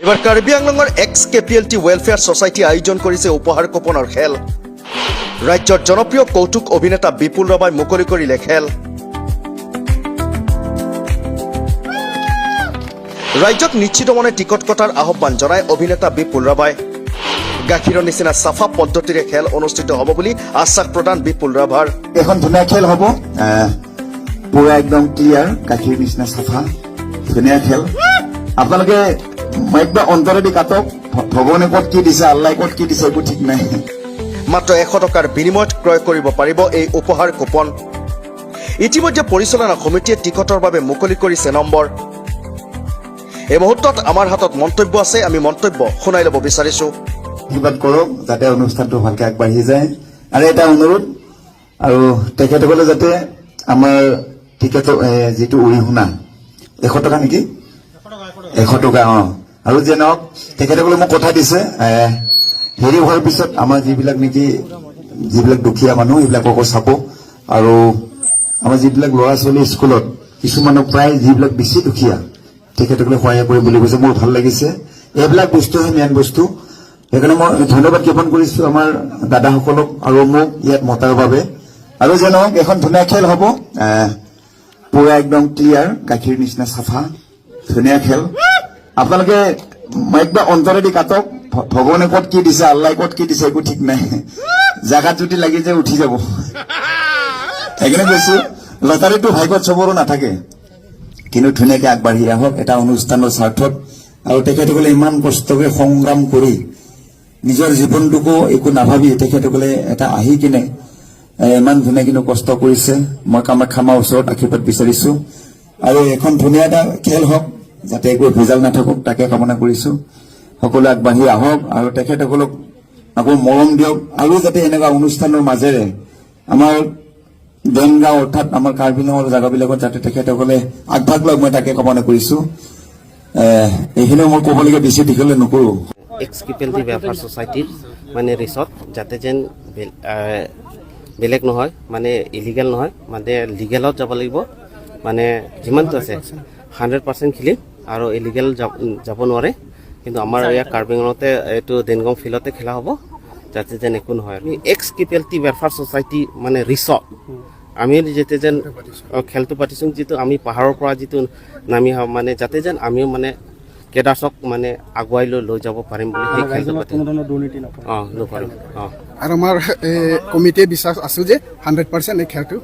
এইবাৰ কাৰ্বি আংলঙৰ x KPLT welfare ছ'চাইটিয়ে আয়োজন কৰিছে উপহাৰ কুপনৰ খেল। ৰাজ্যৰ জনপ্ৰিয় কৌতুক অভিনেতা বিপুল ৰাভাই মুকলি কৰিলে খেল। ৰাজ্যত নিশ্চিত মনে টিকট কটাৰ আহ্বান জনাই অভিনেতা বিপুল ৰাভাই। গাখীৰৰ নিচিনা চাফা পদ্ধতিৰে খেল অনুষ্ঠিত হ'ব বুলি আশ্বাস প্ৰদান বিপুল ৰাভাৰ। এখন ধুনীয়া খেল হ'ব, পুৰা একদম ক্লিয়াৰ, গাখীৰ নিচিনা চাফা, ধুনীয়া খেল। আপোনালোকে একদম অন্তৰেদি কাটক। ভগৱানে ক'ত কি দিছে, আল্লাই ক'ত কি দিছে, একো ঠিক নাই। মাত্ৰ 100 টকাৰ বিনিময়ত ক্ৰয় কৰিব পাৰিব এই উপহাৰ কুপন। ইতিমধ্যে পৰিচালনা সমিতিয়ে টিকটৰ বাবে মুকলি কৰিছে নম্বৰ। এই মুহূৰ্তত আমাৰ হাতত মন্তব্য আছে, আমি মন্তব্য শুনাই ল'ব বিচাৰিছো। আশীৰ্বাদ কৰক যাতে অনুষ্ঠানটো ভালকে আগবাঢ়ি যায়। আৰু এটা অনুৰোধ আৰু তেখেতসকলে যাতে আমাৰ টিকেটৰ যিটো অৰিহণা 100 টকা নেকি, 100 টকা, আৰু যে নহওক, তেখেতসকলে মোক কথা দিছে, হেৰি হোৱাৰ পিছত আমাৰ যিবিলাক নেকি যিবিলাক দুখীয়া মানুহ, সেইবিলাককো চাব। আৰু আমাৰ যিবিলাক ল'ৰা ছোৱালী স্কুলত কিছুমানক প্ৰায় যিবিলাক বেছি দুখীয়া, তেখেতসকলে সহায় কৰিম বুলি কৈছে। মোৰ ভাল লাগিছে। এইবিলাক বস্তুহে মেইন বস্তু। সেইকাৰণে মই ধন্যবাদ জ্ঞাপন কৰিছো আমাৰ দাদাসকলক আৰু মোক ইয়াত মতাৰ বাবে। আৰু যে নহওক, এখন ধুনীয়া খেল হ'ব, পুৰা একদম ক্লিয়াৰ, গাখীৰ নিচিনা চাফা, ধুনীয়া খেল। আপোনালোকে একদম অন্তৰেদি কাটক। ভগৱানে ক'ত কি দিছে, আল্লাই ক'ত কি দিছে, একো ঠিক নাই। জাগাত যদি লাগি যায়, উঠি যাব। সেইকাৰণে কৈছো, লটাৰীটো ভাগ্যত চবৰো নাথাকে। কিন্তু ধুনীয়াকে আগবাঢ়ি আহক এটা অনুষ্ঠানৰ স্বাৰ্থত। আৰু তেখেতসকলে ইমান কষ্টকে সংগ্ৰাম কৰি নিজৰ জীৱনটোকো একো নাভাবি তেখেতসকলে এটা আহি কিনে ইমান ধুনীয়া কিন্তু কষ্ট কৰিছে। মই কামাখ্যা মাৰ ওচৰত আশীৰ্বাদ বিচাৰিছো আৰু এখন ধুনীয়া এটা খেল হওক, যাতে একো ভেজাল নাথাকক, তাকে কামনা কৰিছো। সকলোৱে আগবাঢ়ি আহক আৰু তেখেতসকলক আকৌ মৰম দিয়ক। আৰু যাতে এনেকুৱা অনুষ্ঠানৰ মাজেৰে আমাৰ ডেনগাঁও, অৰ্থাৎ আমাৰ কাৰ্বি আংলঙৰ জেগাবিলাকত যাতে তেখেতসকলে আগভাগ লয়, মই তাকে কামনা কৰিছো। এইখিনিও মই ক'বলগীয়া, বেছি দীঘলে নকৰো। এক্স কেপিএলটি ৱেলফেয়াৰ ছ'চাইটিৰ মানে ৰেচত যাতে যেন বেলেগ নহয়, মানে ইলিগেল নহয়, মানে লিগেলত যাব লাগিব। মানে যিমানটো আছে 100% খেলিম আৰু ইলিগেল যাব নোৱাৰে। কিন্তু আমাৰ ইয়াত কাৰ্বি আংলঙতে এইটো ডেনগাঁও ফিল্ডতে খেলা হ'ব, যাতে যেন একো নহয়। আমি এক্স কেপিএলটি ৱেলফেয়াৰ ছ'চাইটি মানে ৰিচত আমি যেতিয়া যেন খেলটো পাতিছোঁ, যিটো আমি পাহাৰৰ পৰা যিটো নামি আহোঁ, মানে যাতে যেন আমিও মানে কেডাৰ্ছক মানে আগুৱাই লৈ লৈ যাব পাৰিম বুলি সেই খেলটো পাতিম। কোনো ধৰণৰ দুৰ্নীতি নকৰে? অঁ, নকৰিম। আৰু আমাৰ কমিটিয়ে বিশ্বাস আছোঁ যে 100% এই খেলটো